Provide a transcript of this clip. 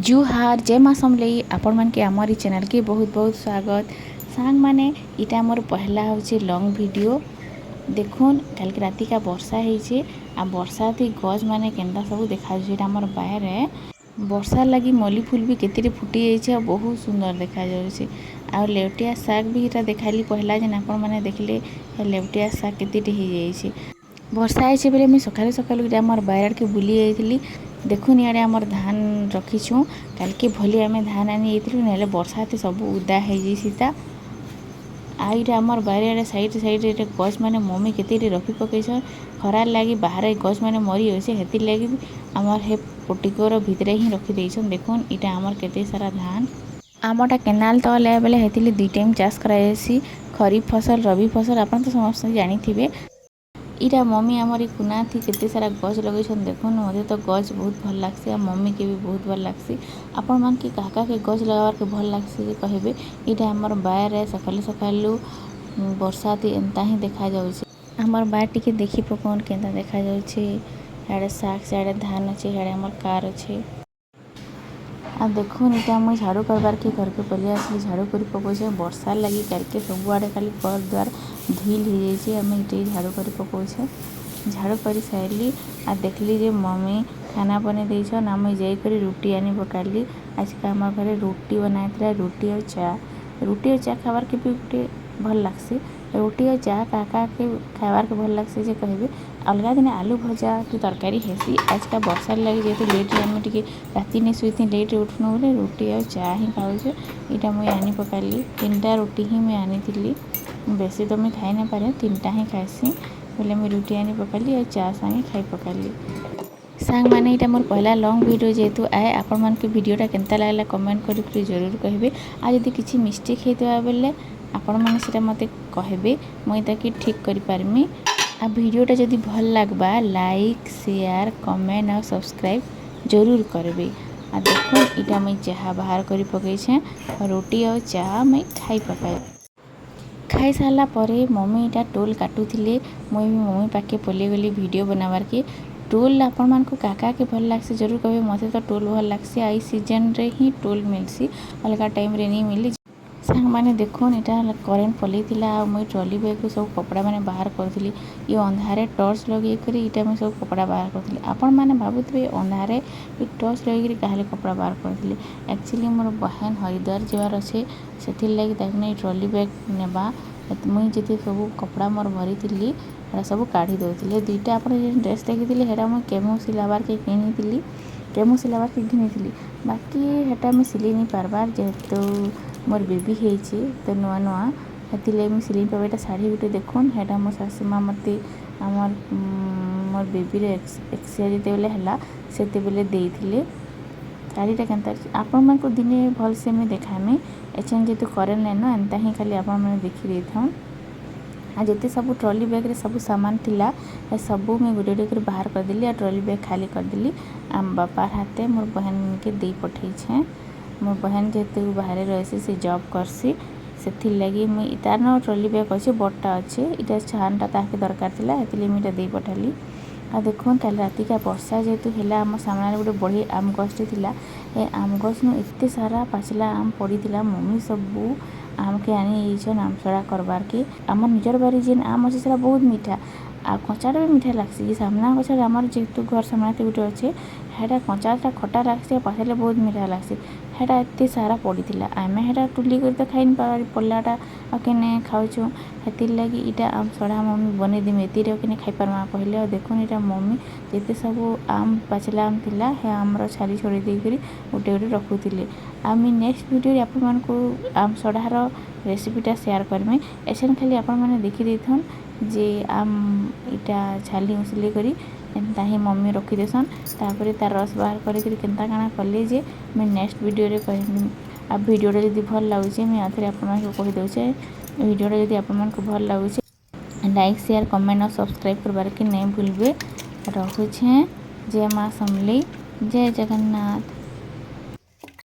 ଜୁହାର, ଜୟ ମା ସମଲେଇ। ଆପଣମାନକେ ଆମର ଇ ଚ୍ୟାନେଲ୍କେ ବହୁତ ବହୁତ ସ୍ୱାଗତ। ସାଙ୍ଗମାନେ, ଇଟା ମୋର ପହଲା ହେଉଛି ଲଙ୍ଗ୍ ଭିଡ଼ିଓ। ଦେଖୁନ୍, କାଲ୍କି ରାତିକା ବର୍ଷା ହେଇଛେ ଆଉ ବର୍ଷାଥି ଗଛ୍ ମାନେ କେନ୍ତା ସବୁ ଦେଖାଯାଉଛି। ଏଇଟା ଆମର ବାହାରେ। ବର୍ଷା ଲାଗି ମଲି ଫୁଲ ବି କେତେରେ ଫୁଟି ଯାଇଛି ଆଉ ବହୁତ ସୁନ୍ଦର ଦେଖାଯାଉଛି। ଆଉ ଲେଉଟିଆ ଶାଗ ବି ଏଇଟା ଦେଖାଲି ପହଲା ଯେନ୍ ଆପଣମାନେ ଦେଖିଲେ, ହେ ଲେଉଟିଆ ଶାଗ କେତେଟି ହେଇଯାଇଛି। ବର୍ଷା ହେଇଛେ ବେଲେ ମୁଇଁ ସକାଳୁ ସକାଳୁ ଏଇଟା ଆମର ବାରିଆଡ଼କେ ବୁଲି ଯାଇଥିଲି। ଦେଖୁନ୍, ଇଆଡ଼େ ଆମର ଧାନ ରଖିଛୁଁ। କାଲ୍କେ ଭଲି ଆମେ ଧାନ ଆନି ଯାଇଥିଲୁ, ନହେଲେ ବର୍ଷାତେ ସବୁ ଉଦା ହେଇଯାଇସି ତା। ଆଉ ଏଇଟା ଆମର ବାରିଆଡ଼େ ସାଇଡ଼୍ ସାଇଡ଼୍ରେ ଏଇଟା ଗଛ୍ ମାନେ ମମି କେତେଟି ରଖି ପକେଇଛନ୍। ଖରାର୍ ଲାଗି ବାହାରେ ଗଛ୍ ମାନେ ମରି ଯାଉଛେ, ହେଥିର୍ ଲାଗି ଆମର ହେ ପୋଟିକର ଭିତରେ ହିଁ ରଖିଦେଇଛନ୍। ଦେଖୁନ୍, ଏଇଟା ଆମର କେତେ ସାରା ଧାନ। ଆମଟା କେନାଲ ତଲେ ବେଲେ ହେଥିର୍ ଦୁଇ ଟାଇମ୍ ଚାଷ କରାଯାଏସି, ଖରିଫ ଫସଲ, ରବି ଫସଲ। ଆପଣ ତ ସମସ୍ତେ ଜାଣିଥିବେ। ଇଟା ମମି ଆମର ଇ କୁନାଥି କେତେ ସାରା ଗଛ ଲଗେଇଛନ୍। ଦେଖୁନ୍, ମତେ ତ ଗଛ ବହୁତ ଭଲ ଲାଗ୍ସି ଆଉ ମମିକେ ବି ବହୁତ ଭଲ ଲାଗ୍ସି। ଆପଣମାନକେ କାହା କାହାକେ ଗଛ ଲଗାବାର୍କେ ଭଲ ଲାଗ୍ସି ଯେ କହିବେ। ଏଇଟା ଆମର ବାୟାରେ ସକାଳୁ ସକାଳୁ ବର୍ଷାତି ଏନ୍ତା ହିଁ ଦେଖାଯାଉଛି। ଆମର ବାର୍ ଟିକେ ଦେଖି ପକଉନ୍, କେନ୍ତା ଦେଖାଯାଉଛି। ଇଆଡ଼େ ଶାଗ, ସିଆଡ଼େ ଧାନ ଅଛି, ଇଆଡ଼େ ଆମର କାର୍ ଅଛି। ଆଉ ଦେଖୁନ୍, ଇଟା ମୁଇଁ ଝାଡ଼ୁ କରବାର୍କେ ଘରକେ ପଲେଇ ଆସିଲି। ଝାଡ଼ୁ କରି ପକଉଛେ। ବର୍ଷା ଲାଗି କାଲ୍କେ ସବୁଆଡ଼େ ଖାଲି ଘର ଦ୍ୱାର ଧୁଇଲ୍ ହେଇଯାଇଛି। ଆମେ ଏଇଠି ଝାଡ଼ୁ କରି ପକଉଛେ। ଝାଡ଼ୁ କରି ସାରିଲି ଆଉ ଦେଖିଲି ଯେ ମମି ଖାନା ବନେଇ ଦେଇଛନ୍ ଆଉ ମୁଇଁ ଯାଇକରି ରୁଟି ଆନି ପକାଲି। ଆଜକା ଆମ ଘରେ ରୁଟି ବନାଇଥିଲା, ରୁଟି ଆଉ ଚା। ରୁଟି ଆଉ ଚା ଖାବାର୍କେ ବି ଗୁଟେ ଭଲ୍ ଲାଗ୍ସି। ରୁଟି ଆଉ ଚା କାହା କାହାକେ ଖାଇବାର୍କେ ଭଲ୍ ଲାଗ୍ସି ଯେ କହିବେ। ଅଲଗା ଦିନେ ଆଲୁ ଭଜା କି ତରକାରୀ ହେସି। ଆଜକା ବର୍ଷାର୍ ଲାଗି ଯେହେତୁ ଲେଟ୍ରେ ଆମେ ଟିକେ ରାତି ନେଇ ଶୋଇଥି, ଲେଟ୍ରେ ଉଠ୍ନୁ ବୋଲେ ରୁଟି ଆଉ ଚା ହିଁ ଖାଉଛୁ। ଏଇଟା ମୁଇଁ ଆନି ପକାଲି। ତିନିଟା ରୁଟି ହିଁ ମୁଇଁ ଆନିଥିଲି। ବେଶୀ ତ ମୁଇଁ ଖାଇ ନାଇଁ ପାରେ, ତିନିଟା ହିଁ ଖାଏସି ବୋଲେ ମୁଇଁ ରୁଟି ଆନି ପକାଲି ଆଉ ଚା ସାଙ୍ଗେ ଖାଇ ପକାଲି। ସାଙ୍ଗମାନେ, ଏଇଟା ମୋର ପହଲା ଲଙ୍ଗ୍ ଭିଡ଼ିଓ ଯେହେତୁ ଆଏ, ଆପଣମାନଙ୍କୁ ଭିଡ଼ିଓଟା କେନ୍ତା ଲାଗଲା କମେଣ୍ଟ କରିକି ଜରୁର କହିବେ। ଆଉ ଯଦି କିଛି ମିଷ୍ଟେକ୍ ହେଇଥିବା ବେଲେ ଆପଣମାନେ ସେଟା ମୋତେ କହିବେ, ମୁଇଁ ତାକେ ଠିକ୍ କରିପାରମି। ଆଉ ଭିଡ଼ିଓଟା ଯଦି ଭଲ୍ ଲାଗ୍ବା, ଲାଇକ୍, ସେୟାର, କମେଣ୍ଟ ଆଉ ସବସ୍କ୍ରାଇବ୍ ଜରୁର କରିବେ। ଆଉ ଦେଖୁନ୍, ଇଟା ମୁଇଁ ଚାହା ବାହାର କରି ପକେଇଛେଁ। ରୁଟି ଆଉ ଚାହା ମୁଇଁ ଖାଇ ପକାଏ। ଖାଇ ସାରିଲା ପରେ ମମି ଇଟା ଟୋଲ୍ କାଟୁଥିଲେ। ମୁଇଁ ବି ମମି ପାଖକେ ପଲେଇଗଲି ଭିଡ଼ିଓ ବନାବାର୍କେ। ଟୋଲ୍ ଆପଣମାନଙ୍କୁ କାହା କାହାକେ ଭଲ୍ ଲାଗ୍ସି ଜରୁର କହିବେ। ମୋତେ ତ ଟୋଲ୍ ଭଲ୍ ଲାଗ୍ସି। ଆଉ ଏଇ ସିଜନ୍ରେ ହିଁ ଟୋଲ୍ ମିଲ୍ସି, ଅଲଗା ଟାଇମ୍ରେ ନି ମିଲି। ସାଙ୍ଗମାନେ, ଦେଖୁନ୍, ଏଇଟା କରେଣ୍ଟ ପଲେଇଥିଲା ଆଉ ମୁଇଁ ଟ୍ରଲି ବ୍ୟାଗ୍ରୁ ସବୁ କପଡ଼ା ମାନେ ବାହାର କରୁଥିଲି। ଇ ଅନ୍ଧାରେ ଟର୍ଚ୍ଚ ଲଗେଇକରି ଇଟା ମୁଇଁ ସବୁ କପଡ଼ା ବାହାର କରୁଥିଲି। ଆପଣମାନେ ଭାବୁଥିବେ, ଅନ୍ଧାରେ ଇ ଟର୍ଚ୍ଚ ଲଗେଇକରି କାହାଲେ କପଡ଼ା ବାହାର କରୁଥିଲି। ଆକ୍ଚୁଆଲି ମୋର ବହେନ ହରିଦ୍ୱାର ଯିବାର ଅଛେ, ସେଥିର୍ଲାଗି ତାକୁ ନେଇ ଟ୍ରଲି ବ୍ୟାଗ୍ ନେବା। ମୁଇଁ ଯେତେ ସବୁ କପଡ଼ା ମୋର ଭରିଥିଲି, ହେଟା ସବୁ କାଢ଼ି ଦଉଥିଲି। ଦୁଇଟା ଆପଣ ଯେନ୍ ଡ୍ରେସ୍ ଦେଖିଥିଲି, ହେଟା ମୁଇଁ କେମୁ ସିଲାବାର୍କେ କିଣିଥିଲି, କେମୁ ସିଲାବାର୍କେ ଘିନିଥିଲି। ବାକି ହେଟା ମୁଇଁ ସିଲେଇ ନି ପାରବାର୍, ଯେହେତୁ ମୋର୍ ବେବି ହେଇଛି ତ ନୂଆ ନୂଆ, ହେଥିର୍ଲାଗି ମୁଇଁ ସିଲେଇ ପାରବା। ଏଇଟା ଶାଢ଼ୀ ଗୋଟେ ଦେଖୁନ୍, ହେଟା ମୋ ଶାଶୁ ମା' ମୋତେ ଆମର୍ ମୋର୍ ବେବିର ଏକ୍ସିଆ ଯେତେବେଲେ ହେଲା, ସେତେବେଲେ ଦେଇଥିଲେ। ଶାଢ଼ୀଟା କେନ୍ତା ଆପଣମାନଙ୍କୁ ଦିନେ ଭଲସେ ମୁଇଁ ଦେଖାମି। ଏଛେନ୍ ଯେହେତୁ କରେଣ୍ଟ ନାଇଁନ, ଏନ୍ତା ହିଁ ଖାଲି ଆପଣମାନେ ଦେଖି ଦେଇଥାଉନ୍। ଆଉ ଯେତେ ସବୁ ଟ୍ରଲି ବ୍ୟାଗ୍ରେ ସବୁ ସାମାନ ଥିଲା, ଏ ସବୁ ମୁଇଁ ଗୋଟେ ଗୋଟେ କରି ବାହାର କରିଦେଲି ଆଉ ଟ୍ରଲି ବ୍ୟାଗ୍ ଖାଲି କରିଦେଲି। ଆମ ବାପାର ହାତେ ମୋର୍ ବହେନକେ ଦେଇ ପଠେଇଛେଁ। ମୋର୍ ବହେନ ଯେହେତୁ ବାହାରେ ରହେସି, ସେ ଜବ୍ କର୍ସି, ସେଥିର୍ଲାଗି ମୁଇଁ ତାର୍ନ ଟ୍ରଲି ବ୍ୟାଗ୍ ଅଛି, ବଡ଼ଟା ଅଛି। ଇଟା ସାନ୍ଟା ତାହାକେ ଦରକାର ଥିଲା, ହେଥିର୍ଲାଗି ମୁଇଁ ଇଟା ଦେଇ ପଠାଲି। ଆଉ ଦେଖୁନ୍, କାଲି ରାତିକା ବର୍ଷା ଯେହେତୁ ହେଲା, ଆମ ସାମ୍ନାରେ ଗୋଟେ ବଢ଼ି ଆମ୍ ଗଛଟେ ଥିଲା। ଏ ଆମ୍ ଗଛନୁ ଏତେ ସାରା ପାଚିଲା ଆମ୍ ପଡ଼ିଥିଲା। ମମି ସବୁ ଆମ୍କେ ଆନି ଯାଇଛନ୍ ଆମ୍ ସଡ଼ା କରବାର୍କେ। ଆମର୍ ନିଜର ବାରି ଯେନ୍ ଆମ୍ ଅଛି, ସେଟା ବହୁତ ମିଠା ଆଉ କଞ୍ଚାଟା ବି ମିଠା ଲାଗ୍ସି। ଇ ସାମ୍ନା ଗଛରେ, ଆମର ଯେହେତୁ ଘର ସାମ୍ନାରେ ଗୋଟେ ଅଛେ, ହେଟା କଞ୍ଚାଟା ଖଟା ଲାଗ୍ସି ଆଉ ପାଚିଲେ ବହୁତ ମିଠା ଲାଗ୍ସି। ହେଟା ଏତେ ସାରା ପଡ଼ିଥିଲା, ଆମେ ହେଟା ଟୁଲି କରି ତ ଖାଇ ନି ପାରବାର୍ ପଡ଼ିଲାଟା ଆଉ କେନେ ଖାଉଛୁଁ। ହେଥିର୍ଲାଗି ଇଟା ଆମ୍ ସଢ଼ା ମମି ବନେଇଦେମି, ଏତିରେ କେନେ ଖାଇପାର୍ମା କହିଲେ। ଆଉ ଦେଖୁନ୍, ଇଟା ମମି ଯେତେ ସବୁ ଆମ୍ ପାଚିଲା ଆମ୍ ଥିଲା, ହେ ଆମ୍ର ଛାଲି ଛଡ଼େଇ ଦେଇକରି ଗୋଟେ ଗୋଟେ ରଖୁଥିଲେ। ଆଉ ମୁଇଁ ନେକ୍ସଟ ଭିଡ଼ିଓରେ ଆପଣମାନଙ୍କୁ ଆମ୍ ସଢ଼ାର ରେସିପିଟା ସେୟାର କରିମି। ଏଛେନ୍ ଖାଲି ଆପଣମାନେ ଦେଖି ଦେଇଥାଉନ୍ ଯେ ଆମ୍ ଇଟା ଛାଲି ଉସଲେଇ କରି ଏନ୍ତା ହିଁ ମମି ରଖିଦେସନ୍। ତାପରେ ତାର୍ ରସ୍ ବାହାର କରିକିରି କେନ୍ତା କାଣା କଲେ ଯେ, ମୁଇଁ ନେକ୍ସଟ ଭିଡ଼ିଓରେ କହିମି। ଆଉ ଭିଡ଼ିଓଟା ଯଦି ଭଲ୍ ଲାଗୁଛେ, ମୁଇଁ ଆଉଥରେ ଆପଣମାନଙ୍କୁ କହିଦେଉଛେ, ଭିଡ଼ିଓଟା ଯଦି ଆପଣମାନଙ୍କୁ ଭଲ୍ ଲାଗୁଛେ, ଲାଇକ୍, ସେୟାର, କମେଣ୍ଟ ଆଉ ସବସ୍କ୍ରାଇବ୍ କରବାର୍କେ ନାଇଁ ଭୁଲବେ। ରହୁଛେଁ। ଜୟ ମା ସମଲେଇ, ଜୟ ଜଗନ୍ନାଥ।